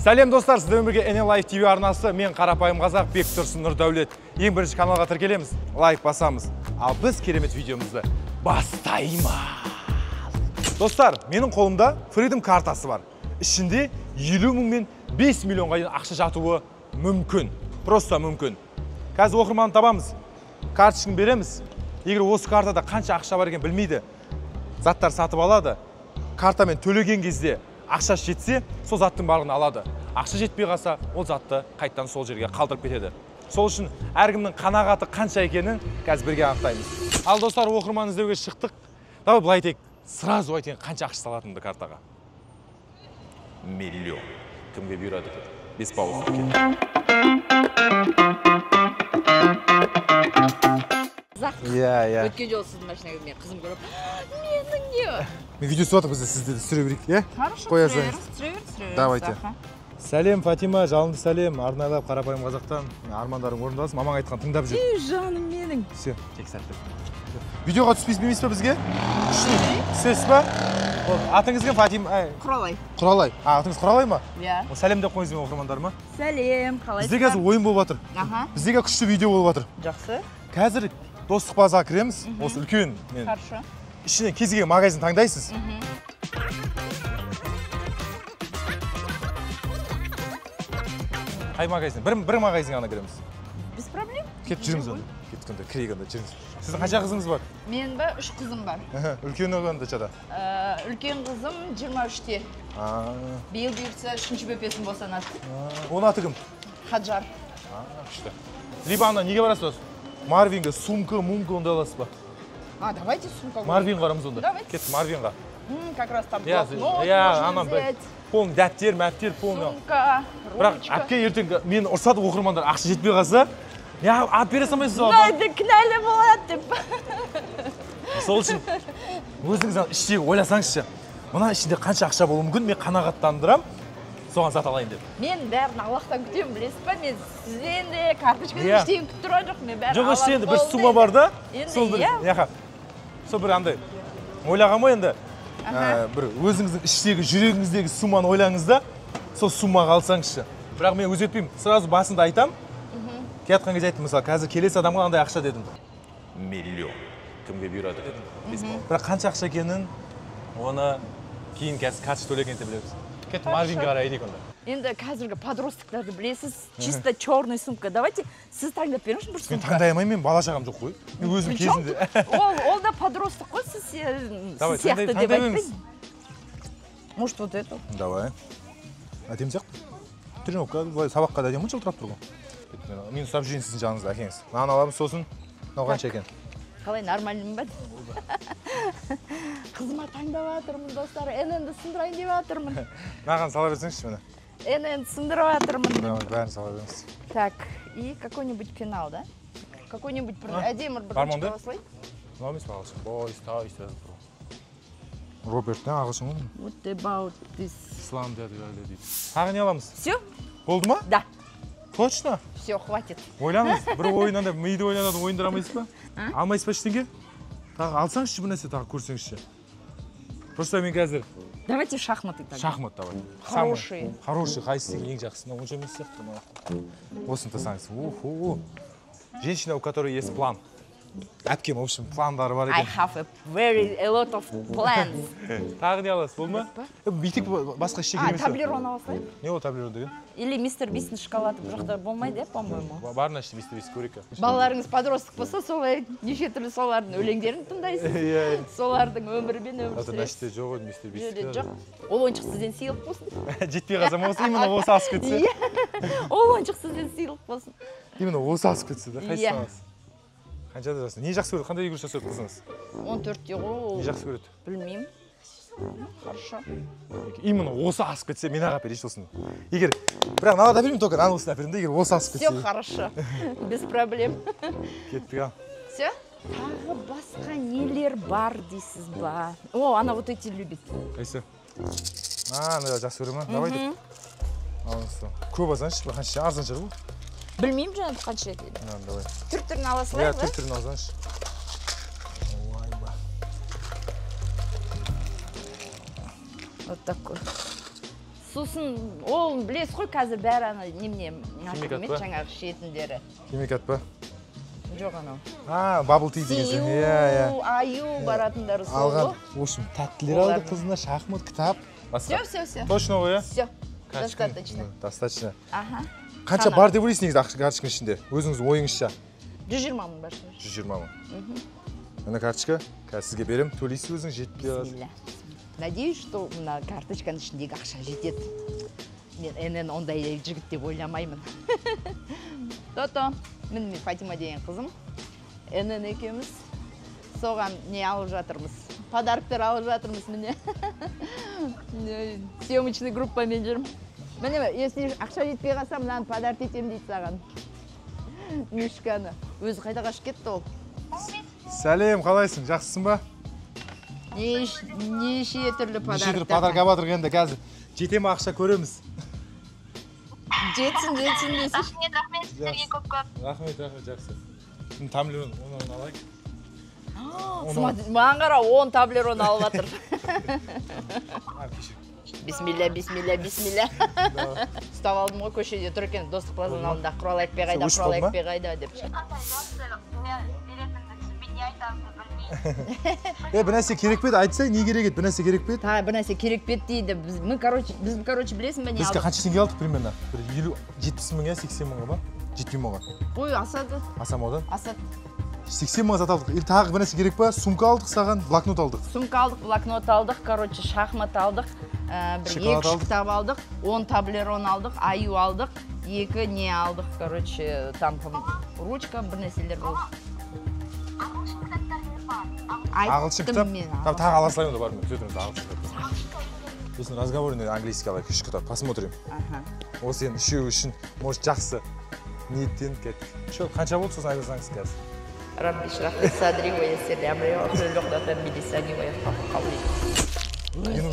Сәлем достар, сіздермен бірге NN Life TV арнасы, мен қарапайым қазақ Бектұрсын Нұрдәулет. Ең бірінші каналға тіркелеміз, лайк басамыз. Ал біз керемет видеомызды бастаймыз. Достар, менің қолымда Freedom картасы бар. Ішінде 50 мың мен 5 миллионға дейін ақша жатуы мүмкін. Просто мүмкін. Қазір оқырманды табамыз, карточканы береміз. Егер осы картада қанша ақша бар екенін білмейді, заттар сатып алады. Картамен төлеген кезде ақша жетсе, сол заттың барлығын алады. Ақша жетпей қалса, ол затты қайттан сол жерге қалдырып кетеді. Сол үшін әркімнің қанағаты қанша екенін қазір бірге анықтаймыз. Ал достар, оқырман іздеуге шықтық. Давай былай айтайық, сразу айтайын қанша ақша салатынымды картаға. Миллион. Кімге бұйырады екен? Бес пауза екен. Иә, иә. Өткен жолы сіздің машинаға мен қызым көріп, менің не? Мен видео түсіп жатыр, біз сізді түсіре берейік, иә? Хорошо, қоя түсіре салыңыз. беріңіз, түсіре беріңіз. Давайте. Аха. Сәлем, Фатима, жалынды сәлем. Арнайлап қарапайым қазақтан армандарың орындалсын. Мамаң айтқан тыңдап жүр. Ей, жаным менің. Все, тек сәттілік. Видеоға түспейсіз бе, емес пе бізге? Түсесіз ба? Болды. Атыңыз кім, Фатима? Ай, Құралай. Құралай. А, атыңыз Құралай ма? Иә. О, сәлем деп қойыңыз мен оқырмандарыма. Сәлем, қалайсыздар? Бізде қазір ойын болып жатыр. Аха. Бізде қазір күшті видео болып жатыр. Жақсы. Қазір Достық базарға кіреміз. Осы үлкен мен. Хорошо. Ішінен кез келген магазин таңдайсыз. Қай магазин? Бір магазинге ғана кіреміз. Без проблем. Кетіп жүріңіз онда. Кеттік онда, кірейік онда, жүріңіз. Сіздің қанша қызыңыз бар? Менің ба 3 қызым бар. Үлкені қаншада? Үлкен қызым 23-те. Биыл бұйыртса 3-ші бөпесін босанады. Оның аты кім? Хаджар. Күшті. Либо ана неге барасыз? Марвинге сумка, мумка ондай аласыз ба? А, давайте сумка. Марвинға барамыз онда. Давайте. Кеттік Марвинға. Как раз там Иә, блокнот иә, можно ана взять. Полный дәптер, мәптер, полный. Сумка, Бірақ ручка. әпке ертең мені ұрсады оқырмандар, ақша жетпей қалса, не алып бере салмайсыз ба? Мына кінәлі болады деп. Сол үшін өзіңіз ана іштегі ойласаңызшы, мына ішінде қанша ақша болуы мүмкін, мен қанағаттандырам, соған зат алайын деп. Мен бәрін Аллахтан күтемін, білесіз ба? Мен сізден де, карточкадан Иә. ештеңе күтіп тұрған жоқпын. Мен бәрін Жоқ, Аллахтан іште енді бір қолында сумма бар да, енді. сол бір, Иә. яқа, сол бір андай ойлаған ғой енді, бір өзіңіздің іштегі жүрегіңіздегі сумманы ойлаңыз да, сол суммаға алсаңызшы. Бірақ мен өзгертпеймін, сразу басында айтам. Келатқан кезде айттым, мысалы, қазір келесі адамға андай ақша дедім. Миллион. Кімге бұйырады дедім. Бес балл. Бірақ қанша ақша екенін, оны кейін қазір карточка төлегенде білеміз. Кеттік, Марвинге қарай айдайық онда. Енді қазіргі подростоктарды білесіз, чисто черный сумка. Давайте сіз таңдап беріңізші бір Мен сумка. таңдай алмаймын, мен бала шағам жоқ қой. Мен өзім Причем кезінде. тут? Ол да подросток қой, сіз Давай, сияқты деп таңдай айтпаймын. беріңіз. Может, вот эту? Давай. Әдемі сияқты. Тренировка, былай сабаққа да әдемі жылтырап тұр ғой. Мен ұстап жүрейін сіздің жаныңызда, әкеңіз. Мынаны аламыз, сосын мынау қанша екен? Қалай, нормальный ба? Қызыма таңдап жатырмын, достар. НН-ді сындырайын деп жатырмын. Маған сала берсеңізші міне. НН-ді сындырып жатырмын. Давай, бәрін сала беріңіз. Так, и какой-нибудь пенал, да? Какой-нибудь бір А? әдемі бір Бар ма ручка ондай? осылай. Мынау емес пе ағылшын? Boys, toys жазып тұр ғой. Роберт, не ағылшын ғой? What about this? Ислам деді, әлі дейді. Тағы не аламыз? Все? Болды ма? Да. Точно? Все, хватит. Ойланыңыз, бір ойын андай миды ойланатын ойындар алмайсыз ба? Алмайсыз ба ештеңе? Тағы алсаңызшы бір нәрсе, тағы көрсеңізші. Просто мен қазір Давайте шахматы тогда. Шахмат давай. Хорошие. Самый хороший, қайсысы ең жақсы? Мынау онша емес сияқты мынау. Осыны тастаңыз. Уху. Женщина, у которой есть план. Әпкем, в общем, пландары бар I екен. have a very a lot of plans. Тағы не аласыз, болды ма? Бүйтіп басқа ештеңе А, емес. таблерон ала салайын? Не ол таблерон деген? Или мистер Бистің шоколады бұл жақта болмайды, иә, по-моему. Бар мына іште мистер Бист көрейік. Балаларыңыз подросток болса, солай неше түрлі солардың өлеңдерін тыңдайсыз. Иә, иә. Солардың өмірімен өмір Мына сүресіз. іште жоқ еді мистер Бұл Бист. жерде жоқ. Ол ойыншық сізден сыйлық болсын. Жетпей қалса, осы именно осы асып кетсе. Иә. Ол ойыншық сізден сыйлық болсын. Именно осы асып кетсе да, қайсысын Иә. аласыз? Қаншада жасында? Не жақсы көреді? Қандай игрушка жақсы көреді қызыңыз? 14-те ғой. Не жақсы көреді? Білмеймін. Хорошо. Именно осы асып кетсе, мен ақ әперейінші сосын. Егер бірақ мынаны да әпермеймін, только мынаны осыны әперемін да, егер осы асып Все кетсе. хорошо. Без проблем. Кеттік ал. Все? Тағы басқа нелер бар дейсіз ба? О, она вот эти любит. Қайсы? А, мына жақсы көре ма? Давай деп. Алыңыз. Көп алсаңызшы, бір қанша арзан шығар бұл. Білмеймін жаңа қанша екенін. Мынаны давай. Түр түрін ала Иә, салайық ба? түр түрін алсаңызшы. Ойба. Вот такой. Сосын ол білесіз ғой, қазір бәрі ана немене жаңағы ішетіндері. Химикат па? Жоқ, анау. А, bubble tea деген сияқты. Иә, иә. Аю баратындары сол Алған, ғой. в общем, тәттілер алды қызына, шахмат, кітап. Все, все, все. Точно ғой, иә? Все. Достаточно. Достаточно. Аха. Қанша бар деп ойлайсыз негізі ақша карточканың ішінде? Өзіңіз ойыңызша. 120 мың бар шығар. 120 мың. Мына карточка, қазір сізге беремін, төлейсіз өзіңіз, жетпей қалады. Бисмилля. Надеюсь, что мына карточканың ішіндегі ақша жетеді. Мен НН ондай жігіт деп ойламаймын. То-то, міне мен Фатима деген қызым, НН екеуміз соған не алып жатырмыз, подарктар алып жатырмыз міне. Съемочный группамен жүрмін. Міне, если ақша жетпей қалса, мынаны подарок етемін дейді саған. Мишканы. Өзі қайда қашып кетті ол? Сәлем, қалайсың? Жақсысың ба? Неше түрлі подарок. Неше түрлі подарок алып жатыр енді қазір. Жете ме ақша көреміз. Жетсін, жетсін десейші. Рахмет, рахмет сіздерге көп-көп. Рахмет, рахмет, жақсы. Таблерон, оны алайық. Маған қара, 10 таблерон алып жатыр. Бисмилля, бисмилля, бисмилля. Ұстап алдым ғой, көшеде тұр екен, Достық плазаның алдында. Құралай әпке қайда, Құралай әпке қайда деп. Бір нәрсе керек пе еді? Айтсай, не керек еді? Бір нәрсе керек пе еді? Бір нәрсе керек пе еді дейді. Біз, короче, білесің бе не алдық? Біз қанша теңге алдық примерно? Бір 50, 70 мың, 80 мыңға ба? 70 мыңға. Ой, асады. Аса ма одан? Асады. 80 мыңға зат алдық. Или тағы бір нәрсе керек па? Сумка алдық саған, блокнот алдық. Сумка алдық, блокнот алдық, короче, шахмат алдық, бір 2 кітап алдық, 10 таблерон алдық, аю алдық, 2 не алдық, короче, там ручка, бір нәрселер болды. Ағылшын кітап, тағы ала салайын онда, бармын, күте тұрыңыз, ағылшын кітап. Сосын разговорный английский алайық, 3 кітап, посмотрим. Осы енді үшеуі үшін, может, жақсы ниеттеніп кеттік. Шо, қанша болды, сосын айтасаңыз қазір. Рабби шрах ли садри ва яссир ли амри ва ахлул уқдатан мин лисани ва яфқаху қавли.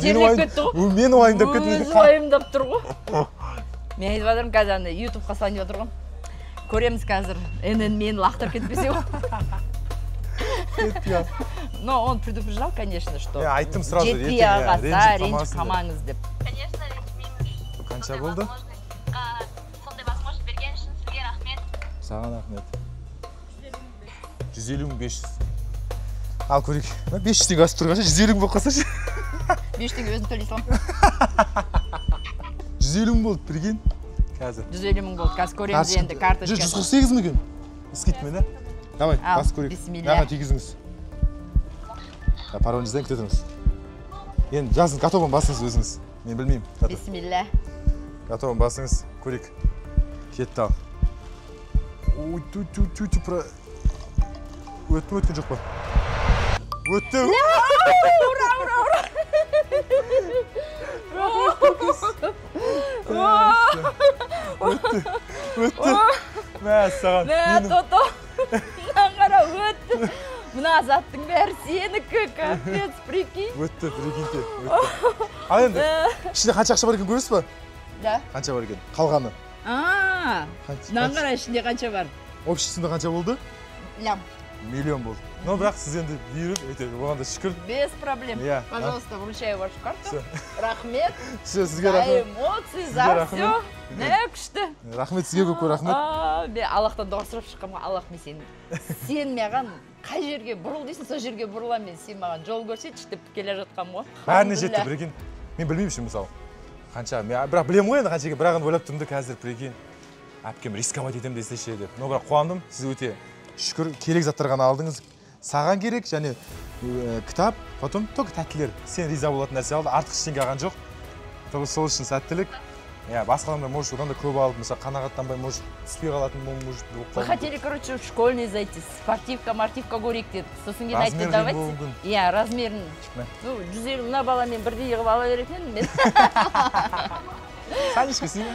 Терлеп кетті ғой. Мен уайымдап кеттім. Өзі уайымдап тұр ғой. Мен айтып жатырмын қазір ана ютубқа салайын деп жатыр ғой. Көреміз қазір. НН мені лақтырып кетпесе ғой. Но он предупреждал, конечно, что айттым сразу, жетпей ағаса, ренжіп қалмаңыз деп. Конечно, ренжімейміз. Қанша болды? Сондай возможность берген үшін сізге рахмет. Саған рахмет. 150 500. Ал көрейік. 500 теңге асып тұрғанша 150 мың болып қалсашы. 500 теңге өзім төлей саламын. 150 мың болды, прикинь. Қазір. 150 мың болды, қазір көреміз енді карточка. 148 мың екен. Скидкамен, да? Давай, басып көрейік. Бисмилля. Маған тигізіңіз. Пароль жазайын, күте тұрыңыз. Енді жазыңыз, готовын басыңыз өзіңіз. Мен білмеймін. Бисмилля. Готовын басыңыз, көрейік. Кетті ал. Ой, ту ту ту ту про. Өтті ме, өткен жоқ па? Өтті. Ура, ура, ура! Өтті, өтті. Мәссаған. Мә, то-то. Мынаны қара, өтті. Мына заттың бәрі сенікі, капец, прикинь. Өтті, прикиньте, өтті. Ал енді, ішінде қанша ақша бар екен көресіз ба? Да. Қанша бар екен? Қалғаны. Мынаны қара, ішінде қанша бар? Общий сумма қанша болды? Лям. Миллион болды. Но бірақ сіз енді бұйырып, әйтеуір, оған да шүкір. Без проблем. Иә. Пожалуйста, вручаю вашу карту. Рахмет. Все, сізге рахмет. За эмоции, за все. Не, күшті. Рахмет сізге көп көп рахмет. Мен Аллахтан дұға сұрап шыққанмын, Аллах, мен сен, сен маған қай жерге бұрыл дейсің, сол жерге бұрыламын мен, сен маған жол көрсетші деп келе жатқанмын ғой. Бәріне жетті, прикинь. Мен білмеймін ше, мысалы. Қанша, мен бірақ білемін ғой енді қанша екенін, бірақ енді ойлап тұрмын да қазір, прикинь. Әпкем рисковать етемін десе ше деп. Но бірақ қуандым, сіз өте шүкір, керек заттар ғана алдыңыз. Саған керек және кітап, потом только тәттілер. Сен риза болатын нәрсе алды, артық ештеңе алған жоқ. Сол үшін сәттілік. Иә, басқа адамдар, может, одан да көп алып, мысалы, қанағаттанбай, может, түспей қалатын, может, болып Мы қалуы хотели, мүмкін. короче, в школьный зайти, спортивка, мартивка көрейік дедік. Сосын кейін айтты, Размерін давайте. болуы мүмкін. Иә, размерін. Мә. Ну, 150 мына баламен бірдей қылып ала беретін едім мен. Санечка, сен бе?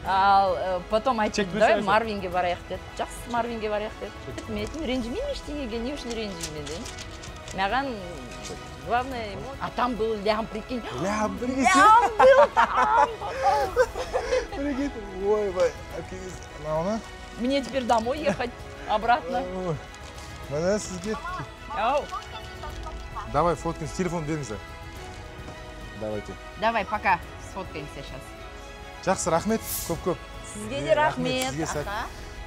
Ал потом айтты, Чек давай берсеңіз. Марвинге барайық деді. Жақсы, Марвинге барайық деді. Мен айттым, ренжімеймін ештеңеге, не үшін ренжимін дедім. Маған главное, а там был лям, прикинь. Лям, прикинь. Лям был там. Прикинь, ойбай, әпкеңіз, мынауны. Мне теперь домой ехать, обратно. Ой, міне сізге. Ау. Давай, фоткаңыз, телефон беріңіз. Давайте. Давай, пока. Сфоткаемся сейчас. Жақсы, рахмет көп-көп. Сізге де рахмет.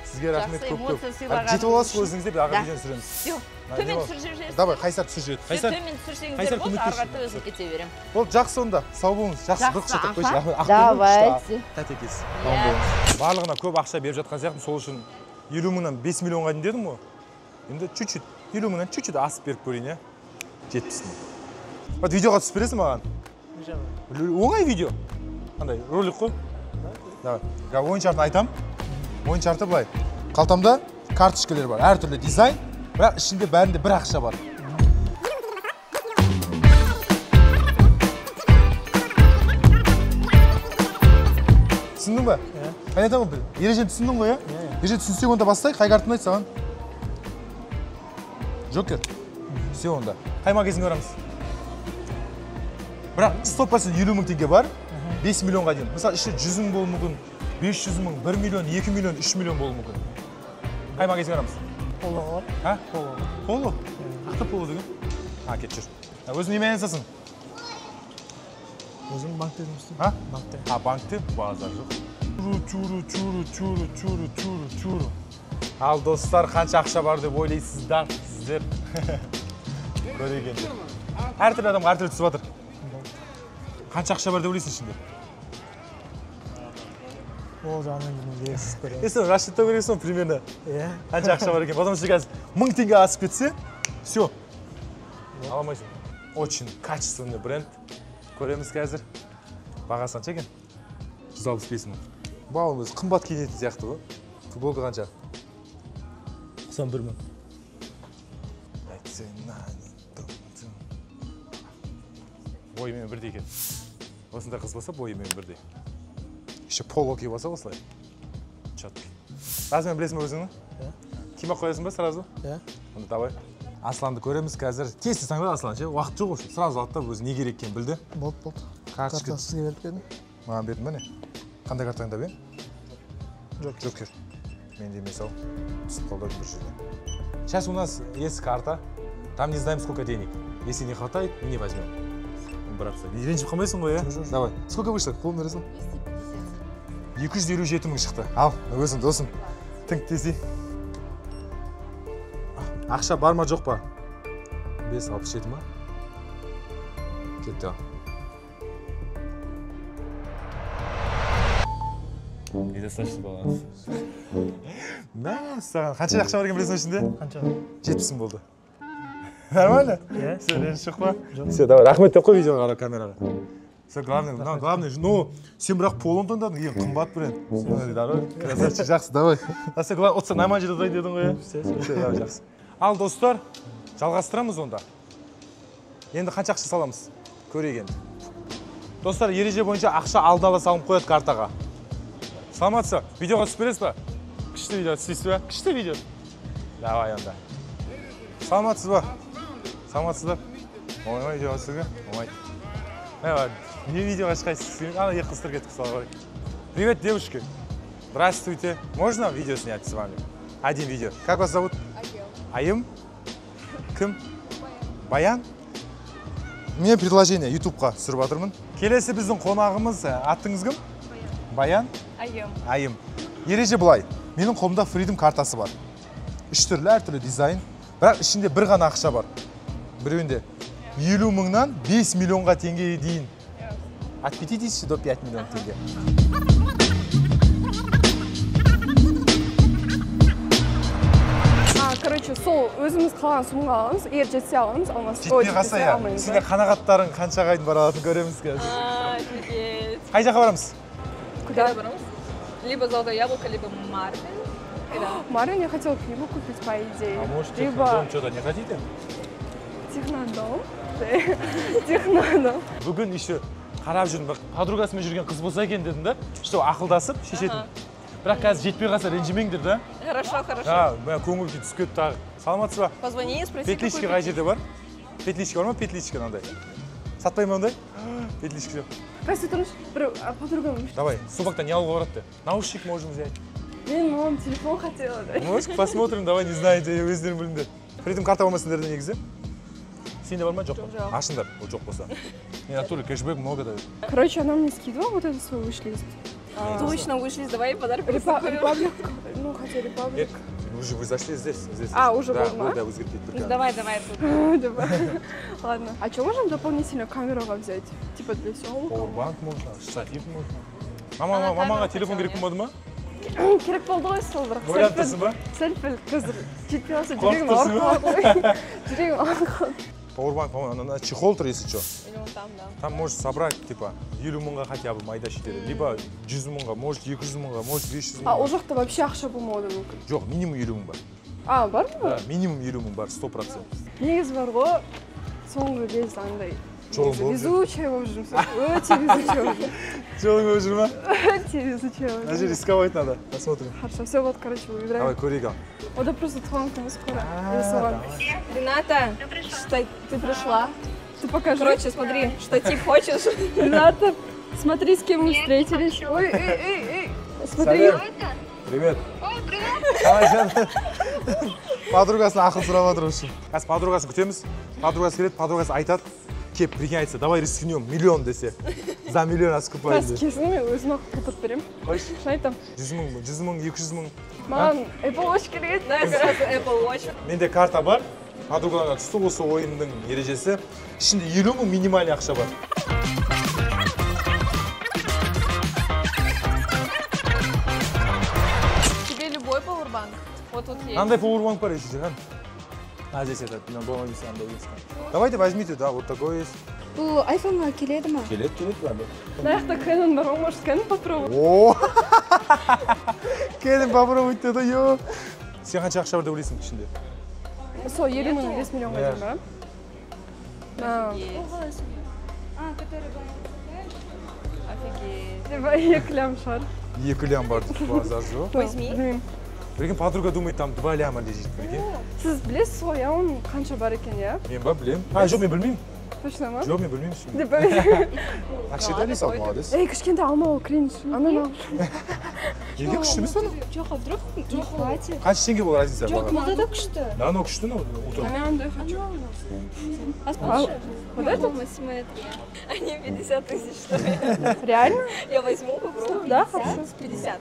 Сізге рахмет көп-көп. Жетіп аласыз ғой өзіңіз де, бір аға видеоны түсіреміз. Все, төмен түсіріп жібересіз. Давай, Қайсар түсіріп жібереді. Қайсар. Төмен түсірсеңіздер болды, ары қарата өзім кете беремін. Болды, жақсы онда. Сау болыңыз. Жақсы, бір құшақтап қойшы. Рахмет. Давайте. Тәтекес. Барлығына көп ақша беріп жатқан сияқтымын, сол үшін 50 мыңнан 5 миллионға дейін дедім ғой. Енді чуть-чуть, 50 мыңнан чуть-чуть асып беріп көрейін, иә? 70 мың. Вот видеоға түсіп бересің маған? Оңай видео. Қандай, ролик қой? Давай. Ойын шартын айтам. Ойын шарты былай. Қалтамда карточкалар бар, әртүрлі дизайн, бірақ ішінде бәрінде бір ақша бар. Түсіндің ба? Понятно ма? Ережені түсіндің ғой, иә? Ережені түсінсек онда бастайық. Қай картаны ұнайды саған? Джокер. Все онда. Қай магазинге барамыз? Бірақ 100% 50 мың теңге бар, 5 миллионға дейін. Мысалы, ішінде 100 мың болуы мүмкін, 500 мың, 1 миллион, 2 миллион, 3 миллион болуы мүмкін. Қай магазинге барамыз? Полоға бар. А? Поло. Поло? Ақты поло деген? А, кет жүр. Өзің немен айналысасың? Өзім банкте жұмыс істеймін. А? Банкте. А, банкте? Базар жоқ. Чуру, чуру, чуру, чуру, чуру, чуру, чуру. Ал достар, қанша ақша бар деп ойлайсыздар сіздер? Көрейік енді. Әртүрлі адамға әртүрлі түсіп жатыр. Қанша ақша бар деп ойлайсың ішінде? Ол жағынан білмеймін, көремін. Сен расчеттау керексің примерно. Иә. Қанша ақша бар екен? Потому что қазір 1000 теңге асып кетсе, все. Ала алмайсың. Очень качественный бренд. Көреміз қазір. Бағасы қанша екен? 165 мың. Бауым өзі қымбат киінетін сияқты ғой. Футболка қанша? 91 мың. Бойымен бірдей екен. Осындай қыз болса бойымен бірдей. Еще поло киіп алса осылай. Четкий. Размер білесің бе өзіңнің? Иә. Киіп қоясың ба сразу? Иә. Онда давай. Асланды көреміз қазір. Тез тез таңдады Аслан ше, уақыт жоқ вообще. Сразу алды да өзі не керек екенін білді. Болды, болды. Карточка Карта сізге беріп едім. Маған бердің ба не? Қандай карта таңдап едің? Джокер. Джокер. Менде емес ау. Түсіп қалды бір жерде. Сейчас у нас есть карта. Там не знаем сколько денег. Если не хватает, мы не возьмем. Братцы, не ренжіп қалмайсың ғой, иә? Давай. Сколько вышло? Қолын бересің? 257 мың шықты. Ал, өзің досым. Тыңқ десей. Ақша бар ма, жоқ па? 5,67 ма? Кетті ал. Недостаточно баланс. Мәссаған. Қанша ақша бар екен білесің ішінде? Қанша? 70 мың болды. Нормально? Иә. Все, реніш жоқ па? Жоқ. Все, давай, рахмет деп қой видеоға қарап камераға. Все, главное, мынау главное, ну, сен бірақ полон таңдадың, ең қымбат бренд. Давай, красавчик, жақсы, давай. Все, главное, отса нормально жерде отырайын дедің ғой, иә? Все, Все, давай, жақсы. Ал, достар, жалғастырамыз онда. Енді қанша ақша саламыз? Көрейік енді. Достар, ереже бойынша ақша алдын ала салынып қояды картаға. Саламатсыз ба? Видеоға түсіп бересіз ба? Күшті видео түсесіз ба? Күшті видео. Давай онда. Саламатсыз ба? Саламатсыздар? Оңай ма видеоға түсуге? Оңай. Давай, не видеоға шыққайсыз? Ана екі қыздар кетіп сала барайық. Привет, девушки. Здравствуйте. Можно видео снять с вами? Один видео. Как вас зовут? Айым. Айым? Кім? Баян. Мен предложение ютубқа түсіріп жатырмын. Келесі біздің қонағымыз, атыңыз кім? Баян. Айым. Айым. Ереже былай. Менің қолымда Freedom картасы бар. Үш түрлі, әртүрлі дизайн. Бірақ ішінде бір ғана ақша бар. Біреуінде 50 мыңнан 5 миллионға теңгеге дейін. От 50 до 5 миллион теңге. Короче, сол өзіміз қалған суммаға аламыз, егер жетсе аламыз, алмас. Жетпей қалса, иә. Сендер қанағаттарың қаншаға дейін бара алатынын көреміз қазір. Офигеть. Қай жаққа барамыз? Куда? Куда барамыз? Либо Золотое яблоко, либо Марвин. Марвин, я хотела пиво купить, по идее. А может, либо Технодом что-то не хотите? Технодом. Технодом. Бүгін еще қарап жүрдім, бір подругасымен жүрген қыз болса екен дедім да, что ақылдасып шешетін. Бірақ қазір жетпей қалса ренжімеңдер да. Хорошо, хорошо. А, мә, көңіл күй түсіп кетті тағы. Саламатсыз ба? Позвони и спроси, Петличка какую қай жерде бар? Петличка бар ма? Петличка мынандай. Сатпай ма ондай? Петличка жоқ. Қайсы тұрыңызшы, бір подругам. Давай, субактан не алуға барады? Наушник можем взять. Мен мамам телефон хотела. Может, посмотрим, давай, не знаю, өздерің біліңдер. Freedom карта болмаса сендерде негізі? Сенде бар ма, жоқ па? Ашыңдар, ол жоқ болса. Не, натуре, кэшбэк много дает. Короче, она мне скидывала вот этот свой виш-лист. Точно, виш-лист, давай подарок. Репаблик, ну хотя Репаблик. Нет, уже вы зашли здесь. А, уже да, был, да? Да, вы. Ну, давай, давай тут. Давай. Ладно. А что можем дополнительно камеру взять? Типа для съемок? Powerbank можно, штатив можно. Мама, мамаға телефон керек болмады ма? Керек болды ғой сол, бірақ Ойланып тұрсың ба? Сәл-пәл қазір жетпей қалса жүрегім ауырып қалады ғой. Жүрегім ауырып қалады. Powerbank, по-моему, на чехол тұр, если что. Или вон там, да. Там можешь собрать, типа, 50 мыңға хотя бы майда шетелі, либо 100 мыңға, может 200 мыңға, может 500 мыңға. А ол жақта вообще ақша болмауы да мүмкін. Жоқ, минимум 50 мың бар. А, бар ма? Да, минимум 50 мың бар, 100%. Негізі бар ғой, соңғы кезде андай Жолың болып жүр. везучая болып жүрмін. Өте везучая болып жүрмін. Жолың болып жүр ма? Өте везучая болып Мына жерде рисковать надо. Посмотрим. Хорошо, все, вот, короче, выбираем. Давай, көрейік ал. Ода просто туған күні скоро. Я соған. Рената, что ты пришла? Ты покажи. Короче, смотри, штатив хочешь? Рената, смотри, с кем мы встретились. Ой, эй, эй, эй. Смотри. Привет. Ой, привет. Подругасына ақыл сұрап жатыр вообще. Қазір подругасын күтеміз. Подругасы келеді, подругасы айтады. Кеп, прикинь, айтса, давай рискнем, миллион десе. За миллион раскупаем Қазір деп. келсін, мен өзім ақ құртып беремін. Қойшы. Шын айтамын. 100 мың, 100 мың, 200 мың. Маған Apple Watch керек еді. Да, сразу Apple Watch. Менде карта бар. Подругаларға түсті осы ойынның ережесі. Ішінде 50 мың минимальный ақша бар. Тебе любой пауэрбанк? Вот тут есть. Мынандай пауэрбанк бар еще, Жихан. А, здесь этот, есть. Давайте возьмите, да, вот такой есть. Бұл айфонға келеді ма? Келеді, келеді, бәрі. Мына жақта Canon бар ғой, может, Canon попробуй? О! Canon попробовать деді, ё. Сен қанша ақша бар деп ойлайсың ішінде? Сол 50 мың, 5 миллионға дейін ба? А, который Офигеть. Типа 2 лям шығар. 2 лям бар дейді, базар жоқ. Возьми. Білмеймін. Прикинь, подруга думает, там 2 ляма лежит, прикинь. Сіз білесіз ғой, иә, оның қанша бар екен, иә? Мен ба, білемін. А, жоқ, мен білмеймін. Точно ма? Жоқ, мен білмеймін. Деп Ақша да не салды, молодец. Ей, кішкентай алма ол кринж. Ананы ал. Неге күшті емес анау? Жоқ, а вдруг не хватит? Қанша теңге бұл разница? Жоқ, баға? мынада да күшті. Да, анау күшті, анау утром. Мен андай хочу. А Вот это? Они 50 тысяч стоят. Реально? Я возьму, попробую. Да, хорошо. 50.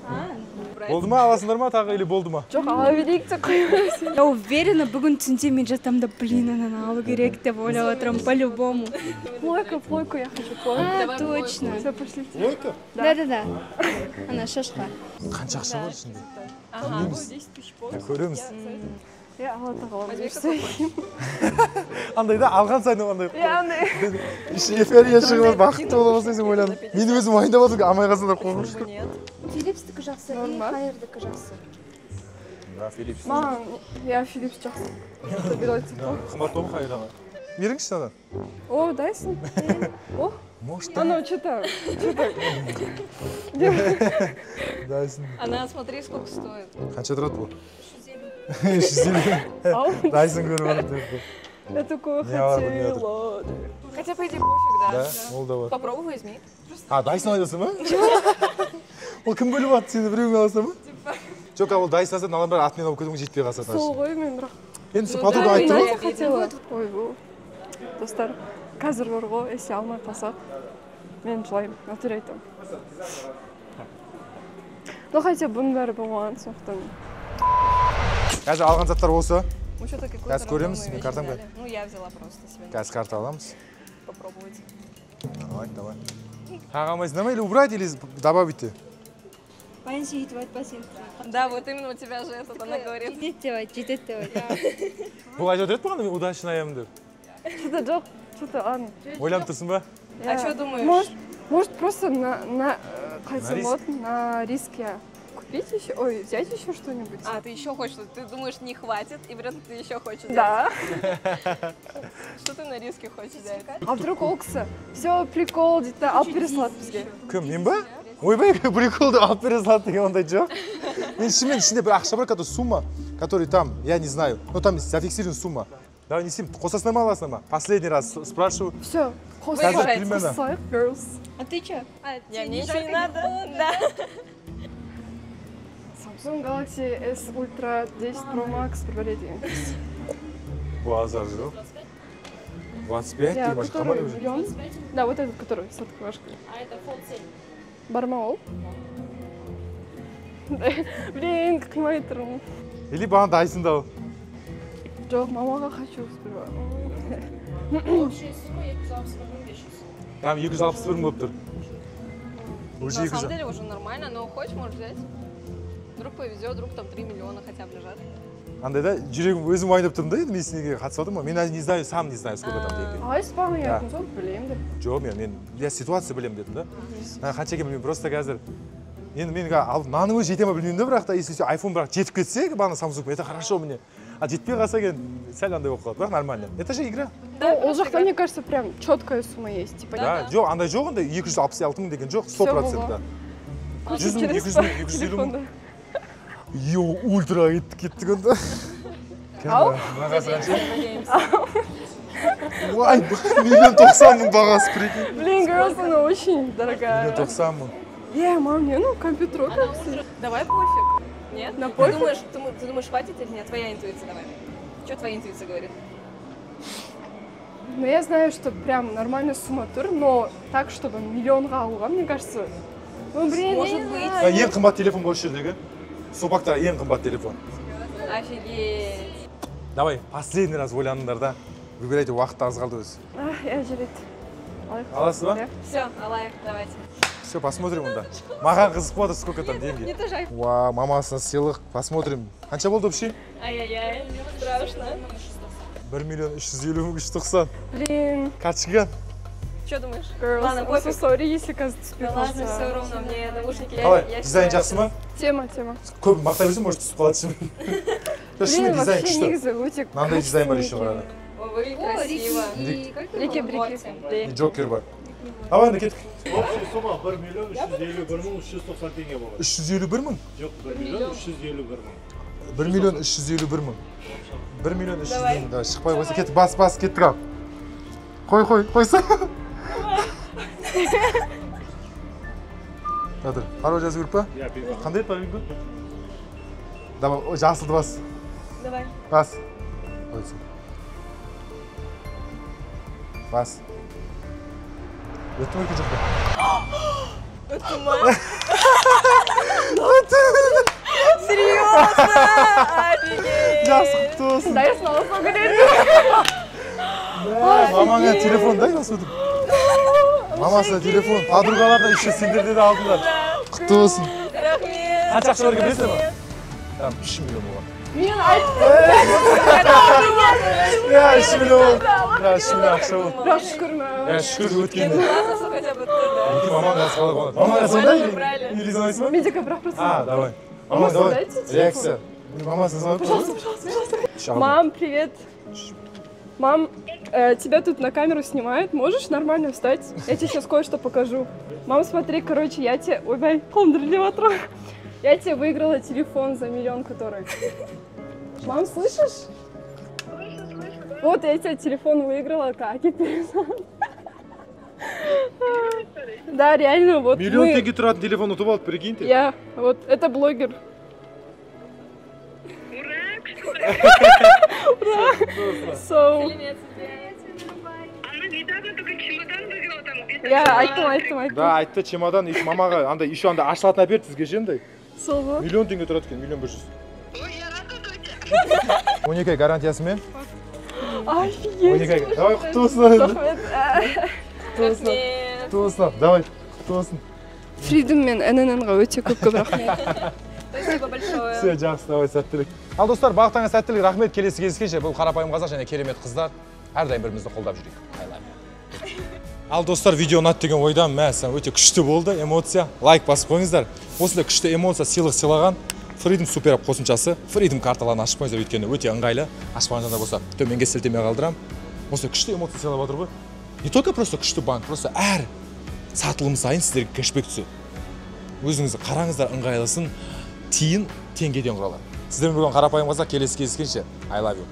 Болды ма, аласыңдар ма тағы или болды ма? Жоқ, ала берейік деп қоямыз. Я уверена, бүгін түнде мен жатамын да, блин, ананы алу керек деп ойлап отырамын, по-любому. Плойка, плойку я хочу, плойку. А, точно. Все, пошли. Лойка? Да-да-да. Ана шашқа. Қанша ақша бар ішінде? Білмейміз. Көреміз. Я алла тағала бұйырса. Андай да, алған сайын андай. Иә, андай. Эйфория шығып, бақытты бола бастайсың ойланып. Мен өзім уайымдап отырмын, алмай қалсаңдар қорқынышты. Филипстікі жақсы, и Хайердікі жақсы. Да, Филипс. Маған, иә, Филипс жақсы. Қымбат болма Хайерға. Беріңізші ана. О, Дайсон. О, Может, анау что-то, что-то. Дайсон. Она, смотри, сколько стоит. Қанша тұрады бұл? 350. Ау, Дайсон көріп алып. я такое Не бар, білмей хотела. Хотя, по идее, пофиг, да. Да, ол да бар. Попробуй, возьми. А, Дайсон аласың ба? Ол кім бөліп алды, сені біреумен аласың ба? Жоқ, ол Дайсон алса, мыналардың бәрі атымен алып кетуге жетпей қалса. Сол ғой мен бірақ. Енді сен подруга айтты ғой. Знаете, хотела. Ой, бұл. Достар, қазір бар ғой, если алмай қалсақ, мен жылаймын, натуре айтамын. Ну, хотя бұның бәрі болмаған, сондықтан. Қазір алған заттар осы. Мы что-то какую-то Қазір көреміз, рандомную мен вещь картам взяли. Ну, я взяла просто себе Қазір карта аламыз. попробовать. Давай, давай. Тағы алмайсыңдар ма или убрать, или добавить? Баян сен өйтіп айтпа сен. Да, вот именно у тебя же этот, она говорит. Жетеді деп айт, жетеді деп айт. Бұл айтып отыр еді бағана мен удачный деп. Что-то жоқ, что-то ладно. Ойланып тұрсың ба? А что думаешь? Может, может просто на қалай На риск? болады, на риск я купить еще, ой, взять еще что-нибудь. А, ты еще хочешь, ты думаешь, не хватит, и при этом ты еще хочешь взять. Да. Что ты на риске хочешь взять? А вдруг ол кісі, все, прикол дейді да, алып бере салады бізге. Кім, мен ба? Ойбай, прикол деп алып бере салады деген ондай жоқ. Мен шынымен ішінде бір ақша бар, который сумма, который там, я не знаю, но там зафиксирована сумма. Давай не істеймін, қосасыңдар ма, аласыңдар ма? Последний раз спрашиваю. Все, Қазір примерно. қосайық, girls. А ты че? Я, мне ничего не надо. Да. Samsung Galaxy S Ultra 10 Pro Max бір бәле деген. Базар жоқ. 25 Да, деген который миллион. Да, вот этот, который с открывашкой. А это Fold 7. Бар ма ол? Блин, қимай тұрмын. Или бағана Дайсонды ал. Жоқ, мамаға хочу сперва. Общая сумма 261 500. Там 261 мың болып тұр. Уже На самом 200. деле уже нормально, но хочешь, можешь взять. Вдруг повезет, вдруг там 3 миллиона хотя бы лежат. Андай да, жүрегім өзім уайымдап тұрмын да, енді мен сенге қатысып отырмын ғой. Мен не знаю, сам не знаю, сколько там деньги. Қалай бағана Да. айттың сол, білемін деп. Жоқ, мен я ситуация білемін дедім да. Қанша екенін білмеймін, просто қазір енді мен ал мынаның өзі жете ма білмеймін да, бірақ та если iPhone бірақ жетіп кетсе, бағана Samsung, это хорошо мне. А жетпей қалса екен, сәл андай болып қалады, бірақ нормально. Это же игра. Ну, ол жақта, мне кажется, прям четкая сумма есть. Типа, Да, жоқ, андай жоқ, ондай 266 мың деген жоқ, 100% да. 100 мың, 200 мың, 250 мың. Телефонда. Йо, ультра кеттік онда. Ал? Бағасы қанша? Ой, 1 090 000 бағасы, прикинь. Блин, girls, она очень дорогая. 1 090 000. Е, мам, не, ну компьютер как все. Давай пофиг. Нет? На Ты пофиг? думаешь, ты думаешь, хватит или нет? Твоя интуиция давай. Что твоя интуиция говорит? Ну, я знаю, что прям нормальная сумма тұр, но так, чтобы миллионға алуға, мне кажется, ну, блин, я Может не быть. знаю. Ең қымбат телефон осы жердегі. Сопақта ең қымбат телефон. Офигеть. Давай, последний раз ойланыңдар да. Выбирайте, уақыт аз қалды өзі. Ах, я жарайды. Алайық. Аласыз ба? Иә. Все, алайық, давайте. Все, посмотрим онда. Маған қызық болады, сколько там деньги. Не тоже iPhone. Уа, мамасына сыйлық. Посмотрим. Қанша болды вообще? Ай-яй-яй, страшно. 1 350 390. Блин, Карточка. Что думаешь? girls, Ладно, I'm so пофиг. sorry, если қазір түспей Да ладно, қалса. все равно, мне наушники. Қалай, я дизайн считаю, жақсы ма? Тема, тема. Көп мақтай берсем, может түсіп қалады шын. Блин, Шынымен дизайн вообще күшті. негізі өте Мынандай дизайн бар еще качественный қарады. Ой, выглядит красиво. Рики Брики. И Джокер бар. Давай енді кеттік. Общая сумма 1 351 390 теңге болады. 351 мың? Жоқ, 1 351 мың. 1 351 мың. 1 300 мың. Давай, шықпай қойса кеттік. Бас, бас, кеттік ал. Қой, қой, қойса. Жатыр. Пароль жазу керек па? Иә, пин-код. Қандай еді пин-код? Давай, ой, жасылды бас. Давай. Бас. Қойсын. Бас. Өтті ме, жоқ па? Өтті ма? Серьезно? Офигеть. Жақсы, құтты болсын. Дайсон алсам керек. Мамаңа телефон дай осы өтіп. Мамасына телефон, подругаларына еще сендерде де алдыңдар. Құтты болсын. Рахмет. Қанша ақша бар екен білесіздер ма? Там 3 миллион болған. Мен айттым. Иә, 3 миллион. Иә, 3 миллион ақша болды. Бірақ шүкір мә. Иә, шүкір өткеніне. Классно, что хотя бы ты, да. Мамаң қалай қуанады. Мамаңа звондай Брали. или звондайсың ба? Менде бірақ просто. А, давай. Мама, Мамасына давай. дайте телефон. Реакция. Мамасына звондай. Пожалуйста, пожалуйста, пожалуйста. Мам, привет. Мам, тебя тут на камеру снимают. Можешь нормально встать? Я тебе сейчас кое-что покажу. Мам, смотри, короче, я тебе... Ой, бай, қолым дірілдеп отыр. Я тебе выиграла телефон за миллион, который... Мам, слышишь? Вот я тебе телефон выиграла, как и передам. Да, реально, вот Миллион мы... теңге тұратын телефон ұтып алды, прикиньте. Я, вот, это блогер. Ура! Ура! So... Я айттым, айттым, айттым. Да, айтты, чемодан, еще мамаға андай, еще андай ашылатын әперді сізге ше андай. Сол ғой. Миллион теңге тұрады екен, 1 100 000. 12 ай гарантиясымен. Офигеть. 12 ай. Давай, құтты болсын. Рахмет. Құтты болсын. Құтты болсын. Давай, құтты болсын. Фридом мен ННН-ға өте көп-көп рахмет. Спасибо большое. Все, жақсы, давай, сәттілік. Ал достар, барлықтарыңа сәттілік, рахмет. Келесі кездескенше. Бұл қарапайым қазақ және керемет қыздар. Әрдайым бірімізді қолдап жүрейік. I love you. Ал достар, видео ұнады деген ойдамын. Мә, сен өте күшті болды, эмоция. Лайк басып қойыңыздар. Осындай күшті эмоция сыйлық сыйлаған Freedom Super App қосымшасы. Freedom карталарын ашып қойыңыздар, өйткені өте ыңғайлы. Ашпаған жандар болса, төменге сілтеме қалдырамын. Осындай күшті эмоция сыйлап отыр ғой. Не только просто күшті банк, просто әр сатылым сайын сіздерге кэшбэк түседі. Өзіңізді қараңыздар, ыңғайлысын, тиын теңгеден құралады. Сіздермен бүгін қарапайым қазақ, келесі кездескенше. I love you.